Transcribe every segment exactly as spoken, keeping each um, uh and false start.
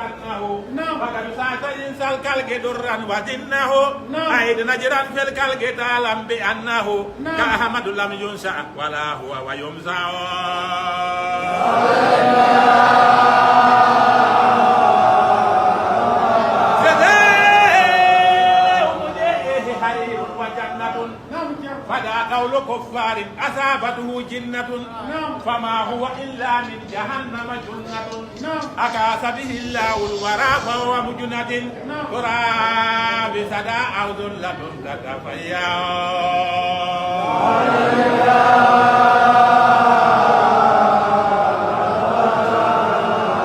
أنه نعم. فقد ساس إنس الخلق درا وجنه. نعم. أيد نجرا في الخلق تعلم بأنه نعم. كأحمد لم ينشأ ولا هو وينشأ. فدا قول كفار أصابته جنة. نعم. فما هو إلا من جهنم جنة. نعم. أكاس به الله الورى فهو مجنة. نعم. تراب سدا أو ذلة تتفيأ.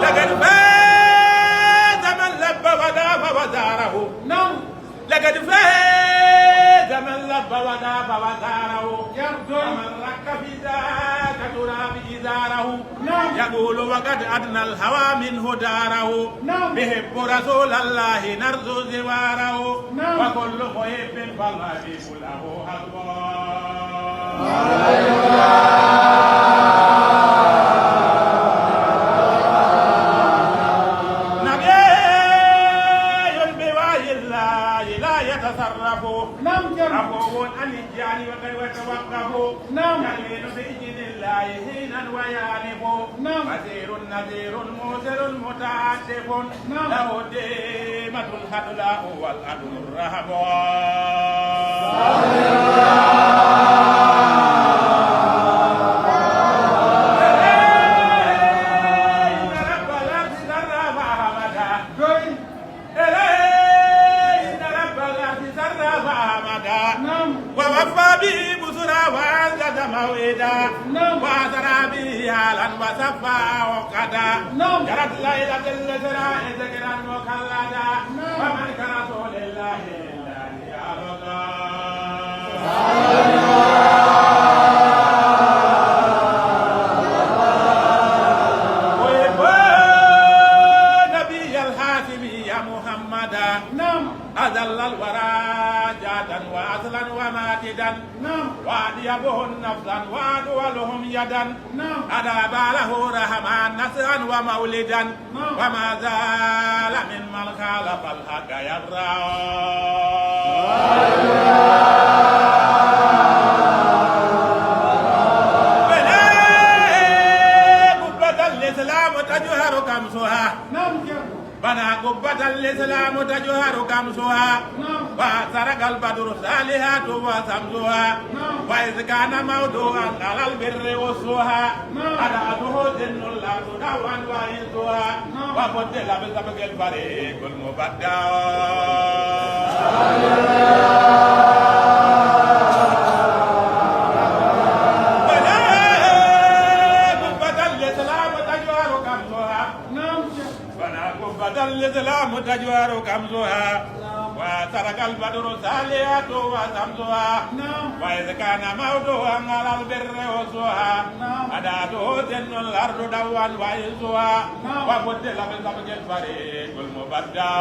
لقد فاز من لبى وطاف وزاره. نعم. لقد فاز من لبى وطاف وزاره. يرجو. ومن رق في ذاك تراب إزاره. نعم. يقول وقد أدنى الهوى منه داره. نعم. نحب رسول الله نرجو زواره. نعم. وكل محب فالحبيب له حسبه. نبي بوحي الله لا يتصرف. نعم، جل. عفو عن الجهل وقد وتوقف. نعم. يلين بإذن الله حينا ويأنف. نعم. بصير نذير موصل متعاطف. نعم. له الديمة الخضراء والعدل الرحب. إن رب العرش سرى فأحمد. إليه إن رب العرش سرى فأحمد. نعم. ووفى به بشرى وأنجز موعدا. نعم. وأسرى به حالا وصفى عقدا. نعم. جرت ليلة الإسراء ذكرا مخلدا. نعم. ومن كرسول الله لله أبدا. أحب النبي الهاشمي محمدا. نعم. أذل الورى جادا وأصلا وماجدا. نعم. وأطيبهم نفسا وأطولهم يدا. نعم. أداب له رحمن نسلا ومولدا. نعم. وما زال ممن خالف الحق يبرأ. بنى قبة الإسلام تجوهر خمسها. نعم، جل. بنى قبة الإسلام تجوهر خمسها. نعم. وسرق البدر الصالحات وشمسها. نعم. وإذ كان موضوعا على البر والسوها. نعم. أداته جن الأرض دوعا وإنسها. نعم. وفضل بسبق الفريق المبدع. بنى قبة الإسلام تجوهر خمسها. نعم. بنى قبة الإسلام تجوهر خمسها. نعم. وسرق البدر الصالحات وشمسها. نعم. وإذ كان موضوعا على البر والسوها. نعم. أداته جن الأرض دوعا وإنسها. نعم. وفضل بسبق الفريق المبدع.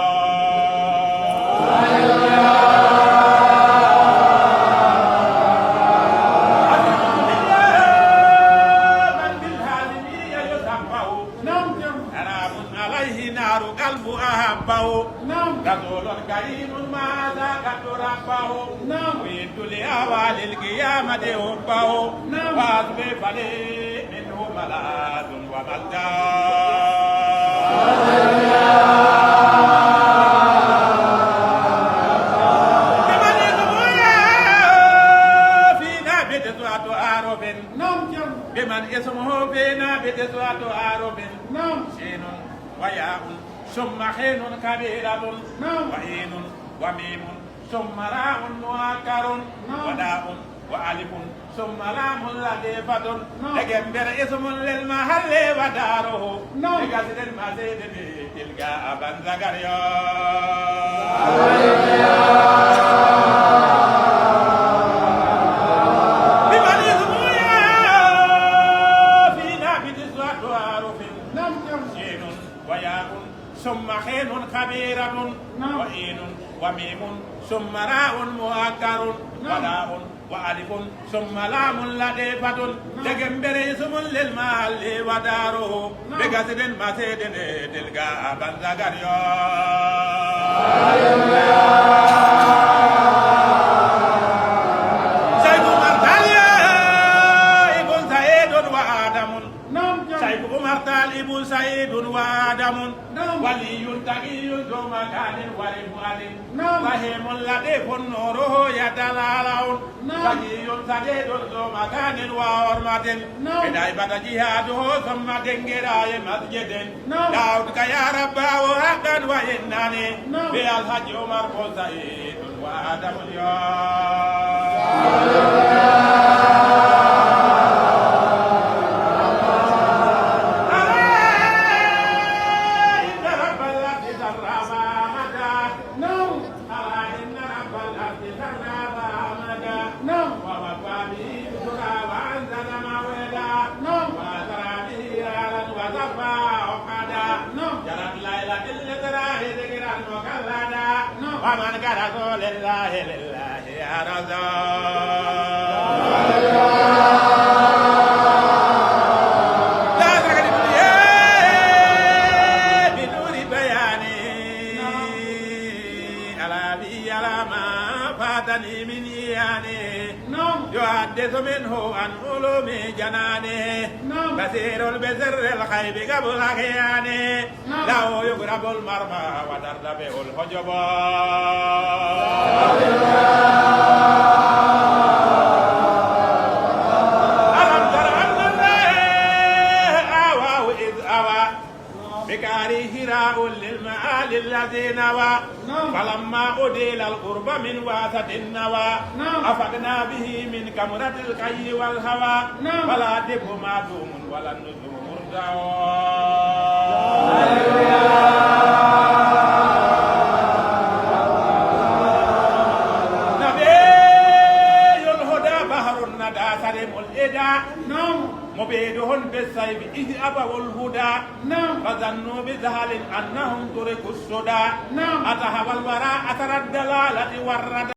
من بالهاشمية يشبه. نعم، جل. حرام عليه نار قلب أحبه. نعم. رسول كريم ما ذاك تربه. نعم. ويت لأهوال القيامة حبه. نعم. وأصبح فلي منه ملاذ وملجأ. بمن اسمه فينا بتسعة أحرف. نعم، جل. بمن اسمه فينا بتسعة أحرف. نعم. شين وياء ثم خين كبيرة. نعم. وعين وميم ثم راء مؤكر. نعم. وداء وألف ثم لام لطيفة. نعم. لكن بر اسم للمحل وداره. نعم. لقصد المزيد به تلقى أبا زكريا. بمن اسمه فينا بتسعة أحرف. نعم، جل. شين وياء ثم خين كبيرة. نعم. وعين وميم ثم راء مؤكر. نعم. وداء وألف ثم لام لديفة. Degen bere ismun lil mahalli wa daruhu. Be gasiden maseden e tilga abanza gariyo. Shaykh Umar Taliya ibn Sa'idun wa Adamun. Shaykh Umar Talibun Sa'idun wa Adamun. Waliyun taqiyun dhu makanin wa rif'atin. Rahim latifun nuruhu yatalala'un. Zakiyun sadidun dhu makanin wa hurmatin. Bidai bata jihaduhu thumma dingiraye masjidin. Daud ka ya rabbahu haqqan wa innani. Bi Alhaji Umar Musa Idun wa Adamu Diop. ألا إن رب الأرض سرى فأمدا. ألا إن رب الأرض سرى فأمدا. ووفى به بشرى وأنزل موعدا. وأسرى به أهلا وصفى أحدا. جرت ليلة الإسراء ذكرا مخلدا. ومن كرسول الله لله يا رسول. لا تغلب لي بنور بياني. على بي على ما فاتني من إياني. يحدث منه عن علوم جناني. بصير بسر الغيب قبل كياني. له يقرب المرمى وترتفع الحجب. ألم تر أن الله آواه إذ أوى بكاري حراء للمعالي الذي نوى. فلما أديل القرب من واسط النوى. أفقنا به من كمرة الكي والهوى. فلا دب معدوم ولا النجم مرتع. نبي الهدى بحر الندى سرم الإدى. مبيده بالسيف إذ أبوا الهدى. فظنوا بجهل أنهم تركوا السدى. أتهوى الورى أثر الدلالة والردى.